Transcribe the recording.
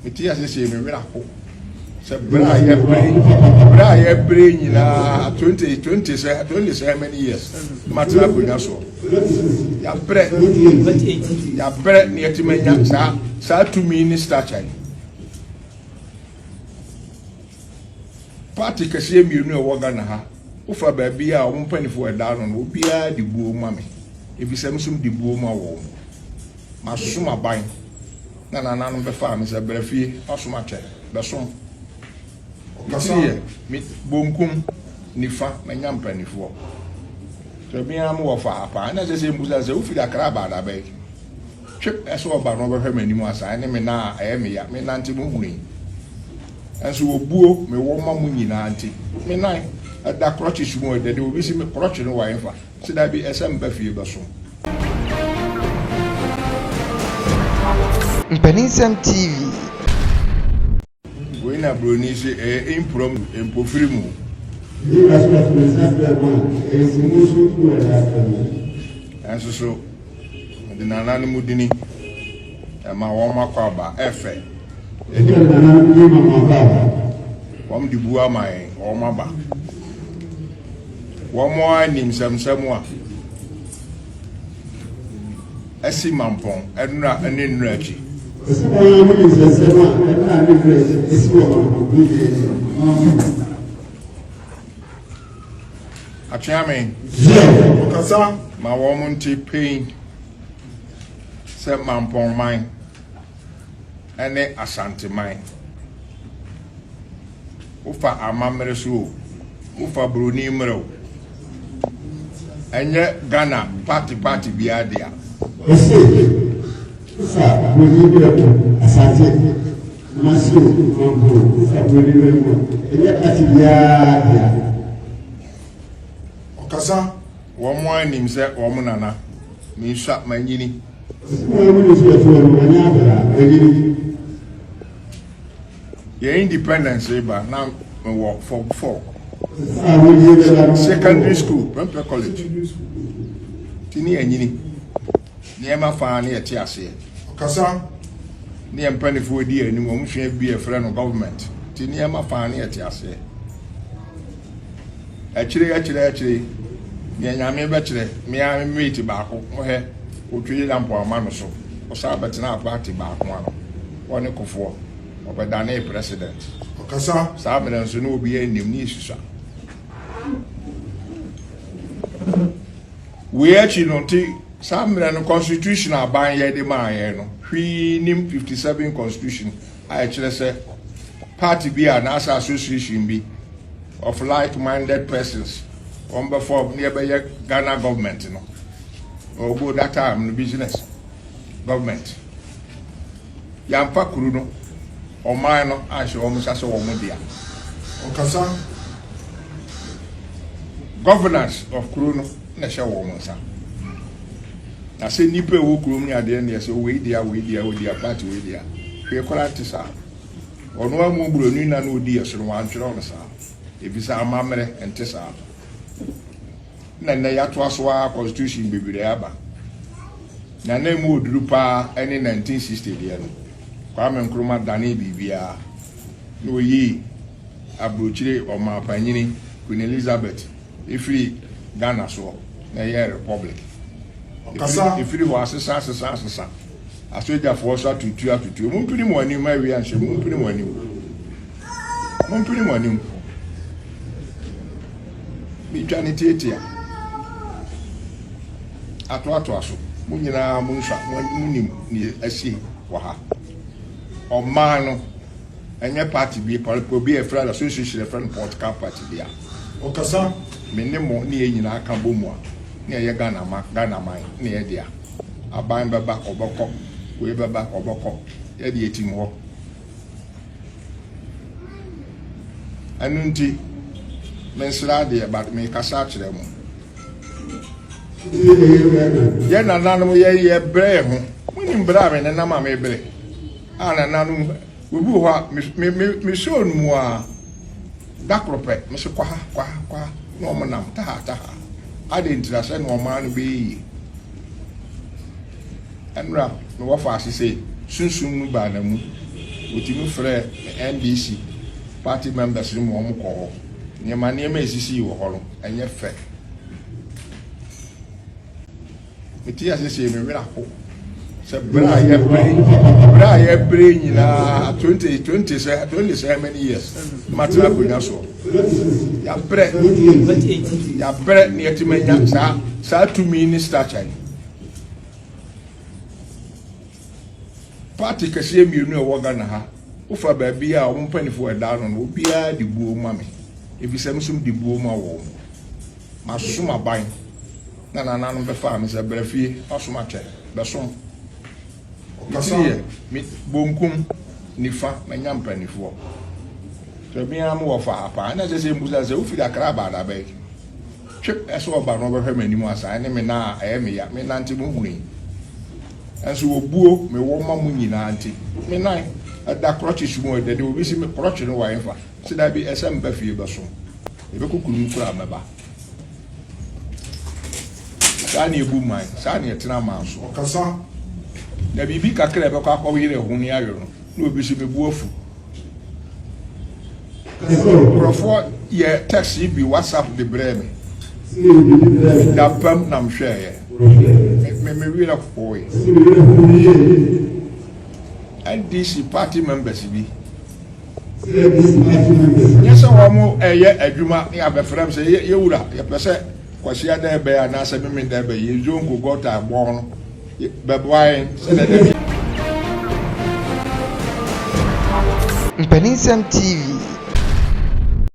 Mete ase sei me werɛ aho sɛ berɛ a yɛbrɛ berɛ a yɛbrɛ nyinaa 20 20 sɛ 20 sɛ many years matena akonnwa soɔ yɛabrɛ yɛabrɛ ne yɛtumi anya saa saa tumi ne stature yi party kɛseɛ mmienu a ɛwɔ Ghana ha wofa baabi a wɔn mpanimfoɔ ɛda ano no obiara de buo ma me efisɛ nso de buo ma wɔn. Masom aban na nananom bɛfaa me sɛ bra fie masom akyɛ bɛsom. Me tiri yɛ me bonkum nifa manya mpanifoɔ. Sɛ me ara mewɔ fa ha paa na ɛsɛ sɛ mbusa sɛ wofiri Accra aba adabɛn? Twep ɛsɛ ɔba na ɔbɛhwɛ m'anim asa ɛne me nan a ɛyɛ me ya me nante mo hunu yi. Ɛnso obuo mewɔ ma mo nyinaa nti me nan ɛda crutches mu ɛdɛ de obi si me crutch no wɔ ɛmfa. Sɛ dabi ɛsɛ mba fie bɛsom. Mpaninsɛm TV. Wei na broni se ɛyɛ impromptu, mpofiri mu. Nanso so mede nananom dini ɛma wɔn akwaaba ɛfɛ. Wɔn de bu ama yɛn, wɔn aba. Wɔn ara nim nsɛmnsɛm a asi Mampɔn nnora ne nnora akyi. Ɔsi wɔn ara nim nsɛmnsɛm a nnora ne nnora akyi asi wɔ Mampɔn bere bi akyi. Atweame Ɔkasa. Ma wɔn nte pain sɛ Mampɔn man ne Asanteman. Wofa amammerɛ so o, wofa buroni mmerɛ o, ɛnyɛ Ghana party party biara dea. Ɔse wofa buroni mmerɛ mu Asante, Kumasi o, Mampo o, wofa buroni mmerɛ mu a, ɛnyɛ party biara dea. Ɔkasa, wɔn ara nim sɛ wɔn nana, mensua, manyini. Ɔse wɔn ara nim sɛ wɔte hɔ no, wɔnyɛ akwadaa, wɔanyini. Yɛn independence reba na mewɔ form 4. Secondary school, Prempeh College. Ti ne yɛnyini. Nneɛma faa ne yɛte aseɛ. Ɔkasa. Ne yɛn mpanimfoɔ di anim, wɔn sua bi yɛfrɛ no government. Ti nneɛma faa ne yɛte aseɛ. Akyire akyire akyire, nea Nyame bɛkyerɛ, me ara me mate baako, mohwɛ, otwe lampo ama no so, ɔsan bɛtenaa party baako ano, ɔne Kofoɔ, ɔbɛdanee president. Ɔkasa. Saa mmerɛ nso na obiara nnim, ne yɛsusua. Wei akyi no, nti saa mmerɛ no constitution aban yɛ de maa yɛn no, hwee nim 57 constitution a ɛkyerɛ sɛ party bi a anaasɛ association bi of like-minded persons wɔn bɛ form ne yɛbɛyɛ Ghana government no. Ɔgo that time no business government. Yɛamfa kuro no, ɔman no anhyɛ wɔn nsa sɛ wɔn dea. Ɔkasa. Governance of kuro no na ɛhyɛ wɔn nsa. Na sɛ nnipa ɛwɔ kurom ne adeɛ ne ɛsɛ wei dea, wei dea, wei dea, party wei dea. Hwee koraa nte saa. Ɔno amu buroni na na ɔdi yɛ so no wantwerɛ no saa. Efisɛ amammerɛ nte saa. Na nnɛ yɛatoa so ara constitution bebree aba. Na na emu oduru paa ne 1960 deɛ no. Kwame Nkrumah danee biribiara. Na oyii aburokyire ɔmanpanyini Queen Elizabeth efiri Ghana soɔ na ɛyɛɛ republic. Ɔkasa. Efiri hɔ asesa asesa asesa. Asogyafoɔ so atutu atutu. Mumpini mo anim awia nhyɛ mumpini mo anim. Mumpini mo anim. Metwa ne tiatia. Atoatoa so. Mo nyinaa mo nsua mo nim nea asi wɔ ha. Ɔman no ɛnyɛ party bi obi a ɛfrɛ no association ɛfrɛ no political party bi a. Ɔkasa. Me ne mo ne yɛn nyinaa ka bɔ mu a ne ɛyɛ Ghana ma Ghana man ne yɛ dea. Aban bɛba ɔbɛkɔ, wei bɛba ɔbɛkɔ. Yɛde yɛtim hɔ. Ɛno nti mensrɛ adeɛ but mekasa akyerɛ mo. Yɛn nananom yɛ yɛ brɛ ho. Monim brɛ a me nenam a mebrɛ. A nananom obi wɔ hɔ a me me me show no mu a da koro pɛ me se kɔ ha kɔ ha kɔ ha na wɔn nam taha taha. Ade ntira sɛ na ɔman no bɛyɛ yie. Ɛnora na wɔfa ase sɛ sunsum no baa na mu. Wɔtumi frɛɛ me NDC party members no ma wɔkɔɔ hɔ. Nneɛma nneɛma a ɛsisii wɔ hɔ no, ɛnyɛ fɛ. Mete ase sei me werɛ aho sɛ berɛ a yɛbrɛ berɛ a yɛbrɛ nyinaa 20 20 sɛ 20 sɛ many years matena akonnwa soɔ yɛabrɛ yɛabrɛ ne yɛtumi anya saa saa tumi ne stature yi party kɛseɛ mmienu a ɛwɔ Ghana ha wofa baabi a wɔn mpanimfoɔ ɛda ano no obiara de buo ma me efisɛ nso de buo ma wɔn. Masom aban na nananom bɛfaa me sɛ bra fie masom akyɛ bɛsom Me tiri yɛ me bonkum nifa manya mpanifoɔ Sɛ me ara mewɔ fa apaa na ɛsɛ sɛ mbusa sɛ wofiri Accra aba adabɛn Twep ɛsɛ ɔba na ɔbɛhwɛ m'anim asa ɛne me nan a ɛyɛ me ya me nante mo hunu yi Ɛnso obuo mewɔ ma mo nyinaa nti me nan ɛda crutches mu ɛdɛ de obi si me crutch no wɔ ɛmfa Sɛ dabi ɛsɛ mba fie bɛsom Yɛbɛkɔ kurom koraa mɛba. Saa na ebu man, saa na yɛtena man so. Ɔkasa. Na biribi kakra a ɛbɛkɔ akɔyere ho ne ayɔ no, na obi so mebu afu. Nkurɔfoɔ yɛ text yi bi WhatsApp de brɛɛ me. Dapam na mehwɛeɛ. Me me me werɛ hoeɛ. NDC party members bi. Nyɛ sɛ wɔn ɛyɛ adwuma ne abɛfrɛ m sɛ yɛ wura yɛpɛ sɛ kwasia da ɛbɛyɛ anaasɛ meme da ɛbɛyɛ yɛ zonko gɔta ɛbɔn no bɛboa yɛn sɛdeɛ da bi. Mpaninsɛm TV.